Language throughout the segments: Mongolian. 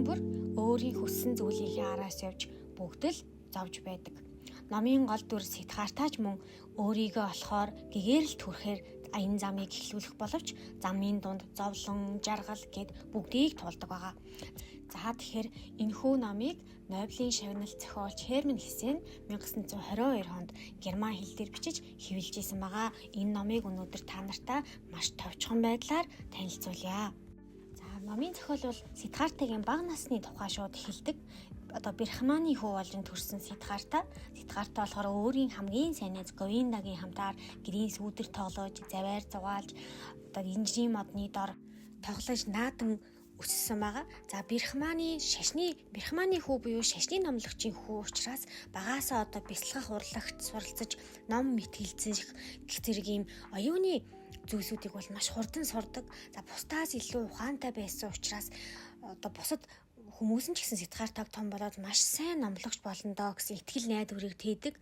бүр өөрийн хүссэн зүйлийнхээ араас явж бүгд л зовж байдаг. Номын гол дүр Сиддхартаа ч мөн өөрийгөө олохоор гэгээрэлд хүрэхээр энэ замыг эхлүүлэх боловч замын дунд зовлон, жаргал гээд бүгдийг туулдаг байгаа. За, тэгэхээр энэхүү номыг Нобелийн шагналт зохиолч Херман Хессе 1922 онд герман хэл дээр бичиж хэвлэж исэн байгаа. Энэ номыг өнөөдөр та нартай маш товчхон байдлаар танилцуулъя. За, номын зохиол бол Сиддхартагийн бага насны тухай шууд эхэлдэг. Одоо Брахманы хүү болж төрсэн Сиддхарта. Сиддхарта болохоор өөрийн хамгийн сайн найз Говиндагийн хамтаар гэрийн сүүдэр тоглож, завиар зугаалж, одоо инжирийн модны дор тоглож наадан өссөн байгаа. За, Брахманы хүү буюу шашны номлогчийн хүү учраас багаасаа одоо бясалгах урлагт суралцаж, ном мэтгэлцэх гэх зэрэг ийм оюуны зүйлсүүдийг бол маш хурдан сурдаг. За, бусдаас илүү ухаантай байсан учраас одоо бусад хүмүүс нь ч гэсэн Сиддхартаг том болоод маш сайн номлогч болно доо гэсэн итгэл найдварыг тээдэг.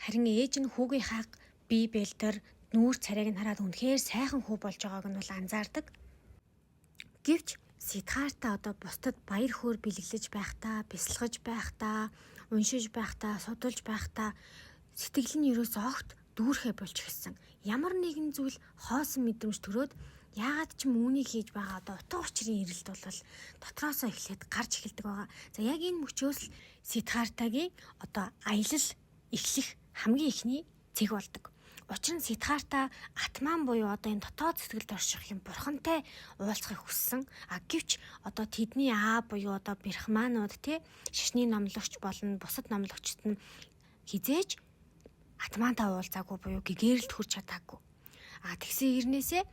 Харин ээж нь хүүгийнхаа бие бэлдэр, нүүр царайг нь хараад үнэхээр сайхан хүү болж байгааг нь бол анзаардаг. Гэвч Сиддхарта одоо бусдад баяр хөөр бэлэглэж байхдаа, бясалгаж байхдаа, уншиж байхдаа, судалж байхдаа сэтгэл нь ерөөсөө огт дүүрхээ болж эхэлсэн. Ямар нэгэн зүйл хоосон мэдрэмж төрөөд, яагаад ч юм үүнийг хийж байгаа одоо утга учирын эрэлт бол дотроосоо эхлээд гарч эхэлдэг байгаа. За, яг энэ мөчөөс л Сиддхартагийн одоо аялал эхлэх хамгийн эхний цэг болдог. Учир нь Сиддхарта Атман буюу одоо энэ дотоод сэтгэлд орших юм бурхантай уулзахыг хүссэн. А гэвч одоо тэдний аа буюу одоо брахманууд те, шашны номлогч болон бусад номлогчд нь хэзээ ч Атмантай уулзаагүй буюу гэгээрэлд хүрч чадаагүй. А тэгсэн хэрнээсээ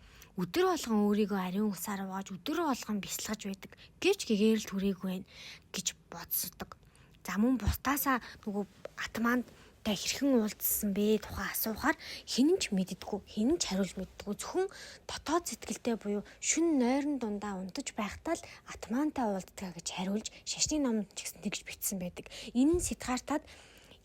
өдөр болгон өөрийгөө ариун усаар угааж, өдөр болгон бясалгаж байдаг. Гэвч гэгээрэлд хүрээгүй байна гэж бодсодог. За, мөн бусдаасаа нөгөө Атманд та хэрхэн уулзсан бэ тухай асуухаар хэн ч мэддэггүй, хэн ч хариулж мэддэггүй. Зөвхөн дотоод сэтгэлтэй буюу шөнө нойрон дундаа унтаж байхдаа л Атмантай уулздаг гэж хариулж, шашны номонд ч гэсэн тэгж бичсэн байдаг. Энэ нь Сиддхартад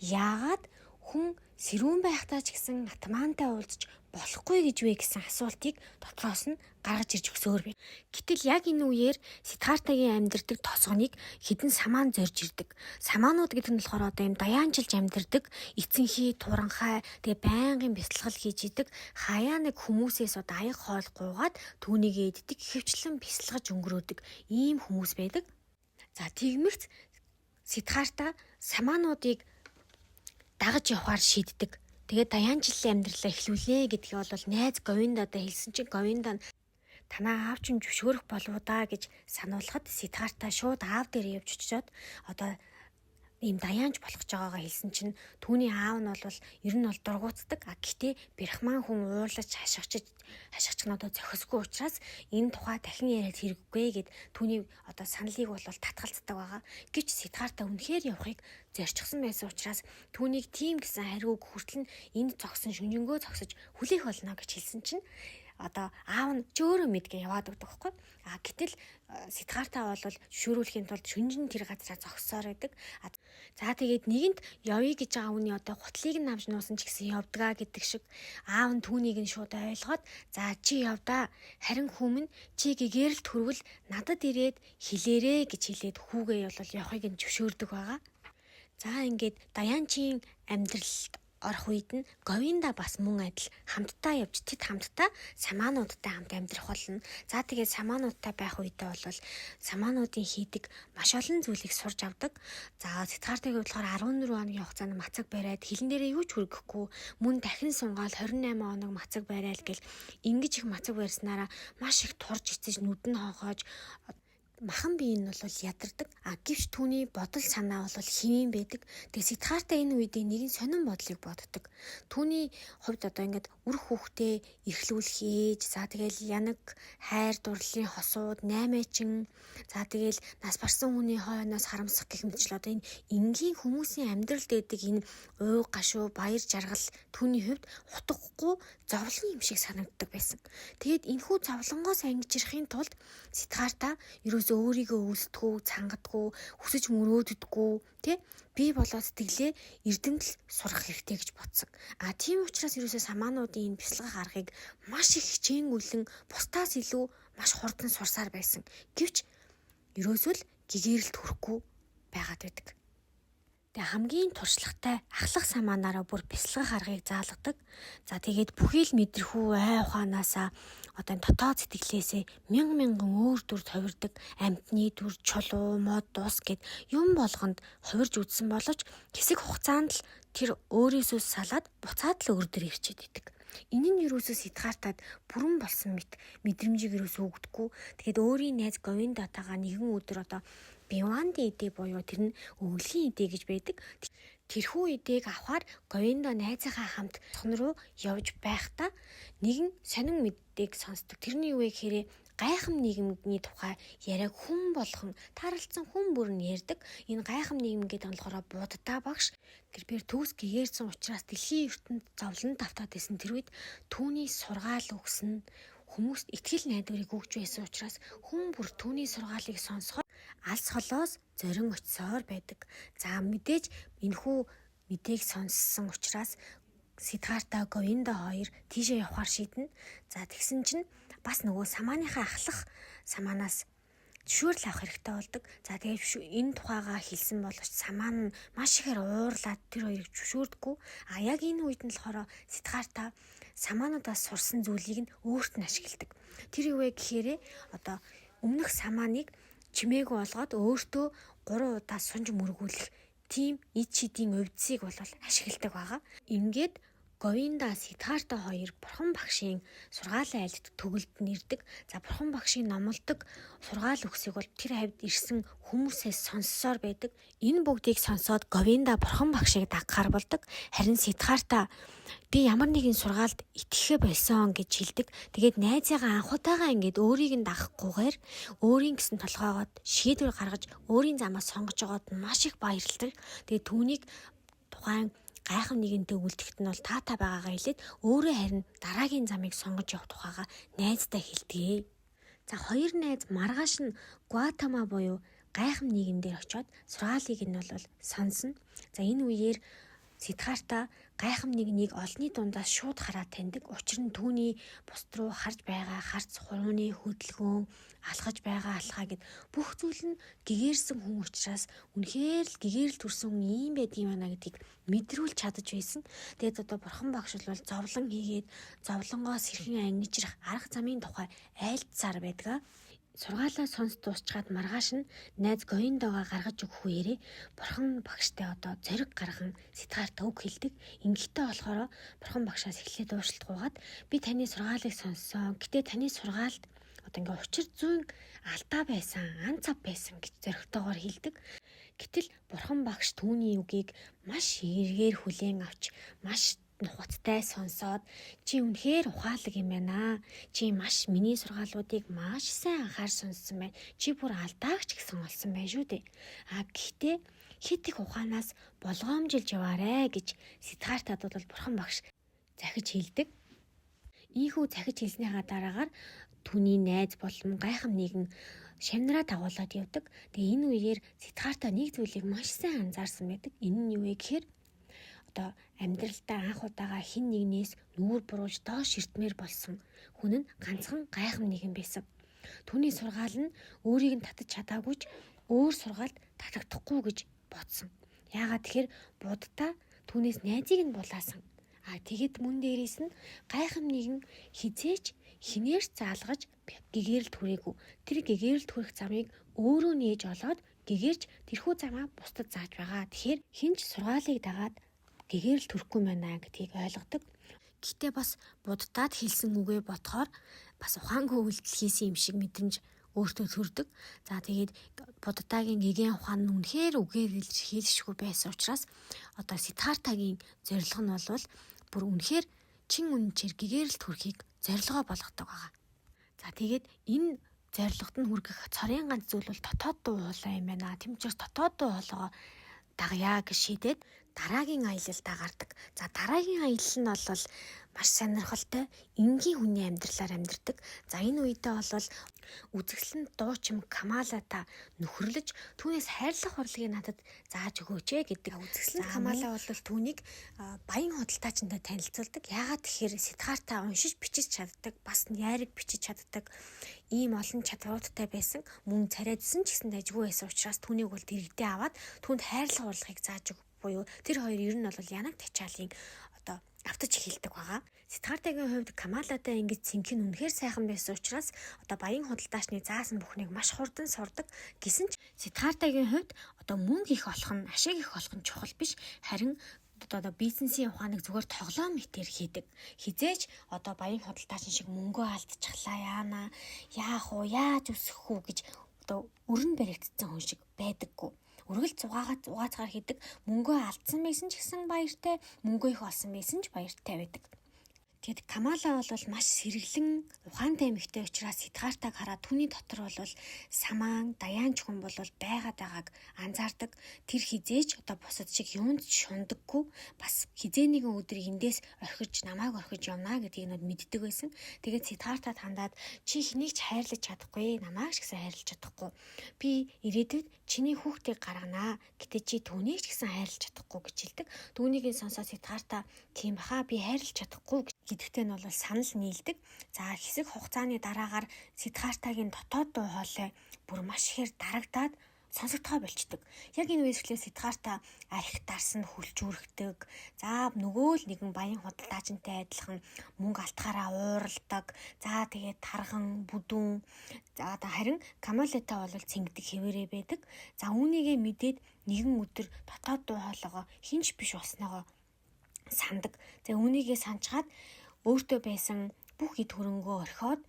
яагаад хүн сэрүүн байхдаа ч гэсэн Атмантай уулзч болохгүй гэж вэ гэсэн асуултыг дотроос нь гаргаж ирж өгсөөр байна. Гэтэл яг энэ үеэр Сиддхартагийн амьдардаг тосгоныг хэдэн самаан зорж ирдэг. Самаанууд гэдэг нь болохоор одоо юм даяанчилж амьдардаг, эцэнхий, туранхай, тэгээ байнгын бясалгал хийж идэг, хаяа нэг хүмүүсээс одоо аяг хоол гуйгаад түүнийгээ иддэг, ихэвчлэн бясалгаж өнгөрөөдөг ийм хүмүүс байдаг. За, тэгмэгц Сиддхарта самаануудыг дагаж явахаар шийддэг. Тэгээд даяанчлалын амьдралаа эхлүүлнэ гэдгийг бол найз Говиндадаа хэлсэн чинь Говинда танаа аав чинь зөвшөөрөх болов даа гэж сануулхад Сиддхарта шууд аав дээр явж очиод одоо ийм даяанч болох гэж байгаагаа хэлсэн чинь түүний аав нь бол ер нь бол дургуутдаг. А гэхдээ Брахман хүн уурлаж хашгичиж хашгич нь одоо зохисгүй учраас энэ тухай дахин яриад хэрэггүй гэд түүний одоо саналыг бол татгалздаг байгаа. Гэвч Сиддхарта үнэхээр явахыг зорчихсон байсан учраас түүнийг тийм гэсэн хариуг хүртэл нь энд зогсон шүнжэнгөө зогсож хүлээх болно гэж хэлсэн чинь одоо аав нь ч өөрөө мэдгээ яваад өгдөг байхгүй. А гэтэл Сиддхарта бол зөвшөөрүүлэхийн тулд шүнжин тэр газараа зогссоор байдаг. За, тэгээд нэгэнт явъя гэж байгаа хүний одоо гутлыг нь авч нуусан ч гэсэн явдгаа гэдэг шиг аав нь түүнийг нь шууд ойлгоод, за, чи явдаа, харин хүмүүн чи гэгээрэлд хүрвэл надад ирээд хэлээрээ гэж хэлээд хүүгээ бол явахыг нь зөвшөөрдөг байгаа. За, ингээд Даяанчийн амьдралд орох үед нь Говинда бас мөн адил хамтдаа явж, тэд хамтдаа самаануудтай хамт амьдрах болно. За, тэгээд самаануудтай байх үедээ бол самаануудын хийдэг маш олон зүйлийг сурч авдаг. За, Сиддхартыг болохоор 14 хоногийн хугацаанд мацаг бариад хилэн дээрээ юу ч хүргэхгүй, мөн дахин сунгаал 28 хоног мацаг барайл гэл ингэж их мацаг барьснараа маш их турж эцэж, нүд нь хонхоож, махан бие нь бол ядардаг. А гэвч түүний бодол санаа бол хэвийн байдаг. Тэгээ Сиддхарта энэ үедээ нэгэн сонин бодлыг боддог. Түүний хувьд одоо ингээд үр хүүхдээ эрхлүүлэх ээж, за, тэгэл янаг хайр дурлалын хосууд, наймаачин, за, тэгэл нас барсан хүний хойноос харамсах гэх мэтчил одоо энэ энгийн хүмүүсийн амьдралд байдаг энэ уй гашуу, баяр жаргал түүний хувьд утгагүй зовлон юм шиг санагддаг байсан. Тэгээд энэхүү зовлонгоос ангижрахын тулд Сиддхарта ерөөсөө өөрийгөө өлсдөггүй, цангадгүй, хүсэж мөрөөддөггүй, тий, бий болоод сэтгэлээ эрдэмтэл сурах хэрэгтэй гэж бодсон. А тийм учраас ерөөсөө самаануудын энэ бясалгах аргыг маш их хичээнгүйлэн бусдаас илүү маш хурдан сурсаар байсан. Гэвч ерөөсөө л гэгээрэлд хүрэхгүй байгаад байдаг. Тэгээ хамгийн туршлагатай ахлах самаанаараа бүр бясалгах аргыг заалгадаг. За тэгээд бүхий л мэдрэхүү ай ухаанаасаа одоо энэ дотоод сэтгэлээсээ мянган мянган өөр дүр товирдог амьтны дүр, чулуу, мод, ус гэд юм болгонд хувирж үзсэн боловч хэсэг хугацаанд л тэр өөрөөсөө салаад буцаад л өөр дээр ирчээд идэг. Энэ нь юусоо Сиддхартад бүрэн болсон мэт мэдрэмжийг юусоо өгдөггүй. Тэгээд өөрийн найз Говиндатагаа нэгэн өдөр одоо Биванди эдээ буюу тэр нь өвлөгийн эдээ гэж байдаг. Тэрхүү эдээг авахар Говиндо найзынхаа хамт цон руу явж байхдаа нэгэн сонин мэдээг сонсдог. Тэрний юу вэ гэхээр гайхам нийгэмний тухай яриаг хүн болгон тааралцсан хүн бүр нь ярьдаг. Энэ гайхам нийгэм гэдэг нь болохоор Будда багш тэр бэр төгс гэгээрсэн учраас дэлхийн ертөнд зовлон тавтаад байсан тэр үед түүний сургаал өгсөн хүмүүст итгэл найдварыг өгч байсан учраас хүн бүр түүний сургаалыг сонсохоор алс холоос зорин очсоор байдаг. За мэдээж энэхүү мэдээг сонссон учраас Сиддхарта Говинда хоёр тийшээ явахар шийднэ. За тэгсэн чинь бас нөгөө самааныхаа ахлах самаанаас зөвшөөрөл авах хэрэгтэй болдог. За тэгээд энэ тухайгаа хэлсэн боловч самаан нь маш ихээр уурлаад тэр хоёрыг зөвшөөрдөггүй. А яг энэ үед нь болохоор Сиддхарта самаануудаас сурсан зүйлийг нь өөрт нь ашигладаг. Тэр юу вэ гэхээр одоо өмнөх самааныг чимээгүй болгоод өөртөө 3 удаа сунж мөргүүлэх тийм ид шидийн увдсыг бол ашигладаг байгаа. Ингээд Говинда Сиддхарта хоёр бурхан багшийн сургаалын айлт төгөлд нэрдэг. За бурхан багшийн номлодог сургаал үгсийг бол тэр хавьд ирсэн хүмүүсээс сонссоор байдаг. Энэ бүгдийг сонсоод Говинда бурхан багшийг дагахаар болдог. Харин Сиддхарта би ямар нэгэн сургаалд итгэхээ болсон гэж хэлдэг. Тэгээд найзыгаа анхудаага ингээд өөрийг нь дагахгүйгээр өөрийн гэсэн толгоогоод шийдвэр гаргаж өөрийн замаа сонгож байгаад маш их баярлдаг. Тэгээд түүнийг тухайн гайхам нэгэнтэй үлдэхэд нь бол таатай байгаагаа хэлээд өөрөө харин дараагийн замыг сонгож явах тухайгаа найздаа хэлдэг. За хоёр найз маргааш нь Гуатама буюу гайхам нийгэм дээр очиод сургаалыг нь бол сонсно. За энэ үеэр Сиддхарта гайхам нэгнийг олонний дундаас шууд хараад таньдаг. Учир нь түүний бусд руу харж байгаа харц хурууны хөдөлгөөн, алхаж байгаа алхаа гэд бүх зүйл нь гэгээрсэн хүн учраас үнэхээр л гэгээрэл төрсэн хүн ийм байдгийн байна гэдгийг мэдрүүлж чадаж байсан. Тэгээд одоо бурхан багш бол зовлон хийгээд зовлонгоос хэрхэн ангижрах арга замын тухай айлдсаар байдаг. Сургаалаа сонс дуусчгаад маргааш нь найз Говиндогоо гаргаж өгөх үеэрээ бурхан багштай одоо зориг гарган Сиддхарта үг хэлдэг. Ингэхдээ болохоор бурхан багшаас эхлээд уушлт гуйгаад би таны сургаалыг сонссон. Гэтэ таны сургаалд одоо ингээ учир зүйн алдаа байсан, ан цав байсан гэж зоригтойгоор хэлдэг. Гэтэл бурхан багш түүний үгийг маш эргээр хүлээн авч маш нухацтай сонсоод чи үнэхээр ухаалаг юм байна. Чи маш миний сургаалуудыг маш сайн анхаар сонссон байна. Чи бүр алдаагч гэсэн олсон байна шүү дээ. А гэхдээ хит их ухаанаас болгоомжилж яваарэ гэж Сиддхартад бол бурхан багш захиж хэлдэг. Ийхүү захиж хэлснийхаа дараагаар түүний найз болон гайхам нэгэн шамнараа дагуулад явдаг. Тэгээ энэ үеэр Сиддхарта нэг зүйлийг маш сайн анзаарсан байдаг. Энэ нь юу вэ гэхээр одоо амьдралдаа анх удаага хэн нэгнээс нүүр буруулж доош ширтмээр болсон хүн нь ганцхан гайхам нэгэн байсан. Түүний сургаал нь өөрийг нь татаж чадаагүй ч өөр сургаалд татагдахгүй гэж бодсон. Яагаад тэгэхээр Будда түүнээс найзыг нь булаасан. А тэгэд мөн дээрээс нь гайхам нэгэн хизээч хинээр заалгаж гэгэрэлд хүрээгүй. Тэр гэгэрэлд хүрэх замыг өөрөө нээж олоод гэгэрч тэрхүү замаа бусдад зааж байгаа. Тэгэхээр хинч сургаалыг дагаад гэгэрэл төрөхгүй байна гэдгийг ойлгодог. Гэтэ бас Буддад хэлсэн үгээ бодохоор бас ухаангүй үйлдэл хийсэн юм шиг мэдрэмж өөртөө төрдөг. За тэгээд Буддагийн гэгээн ухаан нь үнэхээр үгээр хэлшгүй байсан учраас одоо Сиддхартагийн зорилго нь бол бүр үнэхээр чин үнэнчээр гэгэрэлд хүрэхийг зорилгоо болгодог байгаа. За тэгээд энэ зорилгод нь хүргэх цорын ганц зүйл бол дотоод дуу хоолой юм байна. Тийм учраас дотоод дуу хоолойгоо дагая гэж шийдээд дараагийн аялалдаа гардаг. За дараагийн аялал нь бол маш сонирхолтой энгийн хүний амьдралаар амьдардаг. За, энэ үедээ бол үзэсгэлэн дуучин Камалата нөхөрлөж, түүнээс хайрлах урлагийг надад зааж өгөөч ээ гэдэг. Үзэсгэлэн Камала бол түүнийг баян худалдаачинтай танилцуулдаг. Яагаад тэгэхээр Сиддхарта уншиж бичиж чаддаг, бас найраг бичиж чаддаг ийм олон чадваруудтай байсан. Мөн царайдсан ч гэсэн дажгүй байсан учраас түүнийг бол дэргэдээ аваад түүнд хайрлах урлагийг зааж өг буюу тэр хоёр ер нь бол янаг тачаалын одоо автаж эхэлдэг байгаа. Сиддхартагийн хувьд Камаладай ингэж цэнгэх нь үнэхээр сайхан байсан учраас одоо баян худалдаачны заасан бүхнийг маш хурдан сурдаг. Гэсэн ч Сиддхартагийн хувьд одоо мөнгө их олох нь, ашиг их олох нь чухал биш. Харин одоо бизнесийн ухааныг зүгээр тоглоом мэтээр хийдэг. Хэзээ ч одоо баян худалдаачин шиг мөнгөө алдчихлаа, яана, яах уу, яаж өсөх үү гэж одоо өрн баригдсан хүн шиг байдаггүй. Үргэлж зугаацгаар хийдэг. Мөнгөө алдсан байсан ч гэсэн баяртай, мөнгөө их олсон байсан ч баяртай байдаг. Тэгэд Камала бол маш сэргэлэн ухаантай эмэгтэй учраас Сиддхартаг хараад түүний дотор бол самаан, даяанч хүн бол байгаад байгааг анзаардаг. Тэр хэзээ ч одоо бусад шиг юунд ч шундаггүй. Бас хэзээ нэгэн өдөр эндээс орхиж, намайг орхиж явна гэдгийг нь мэддэг байсан. Тэгээд Сиддхартад хандаад чи хэнийг ч хайрлаж чадахгүй, намайг ч гэсэн хайрлаж чадахгүй. Би ирээдүйд чиний хүүхдийг гарганаа. Гэтэ чи түүнийг ч гэсэн хайрлаж чадахгүй гэж хэлдэг. Түүнийг нь сонсоод Сиддхарта тийм баха, би хайрлаж чадахгүй гэдэгтэй нь бол санал нийлдэг. За, хэсэг хугацааны дараагаар Сиддхартагийн дотоод дуу хоолой бүр маш ихээр дарагдаад сонсогдохоо болчдөг. Яг энэ үеэс эхлээд Сиддхарта архи дарсан, хүлчүүрхдэг. За, нөгөө л нэгэн баян худалдаачинтай адилхан мөнгө алтахаараа ууралдаг. За, тэгээд тарган, бүдүүн. За, одоо харин Камалата бол цэнгдэг хэвээрээ байдаг. За, үүнийгээ мэдээд нэгэн өдөр дотоод дуу хоолойгоо хэн ч биш болсноогоо сандаг. За, үүнийгээ санчгаад өөртөө байсан бүх эд хөрөнгөө орхиод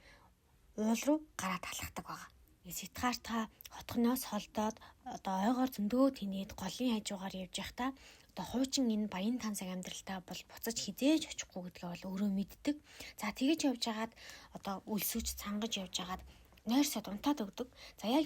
уул руу гараад алхдаг байгаа. Сиддхарта хотгоноос холдоод одоо ойгоор зөндөө тэнийд голын хажуугаар явж байхдаа одоо хуучин энэ баян тансаг амьдралтаа бол буцаж хэзээ ч очихгүй гэдгээ бол өөрөө мэддэг. За, тэгэж явж байгаад одоо өлсөж цангаж явж байгаад нойрсоод унтаад өгдөг. За, яг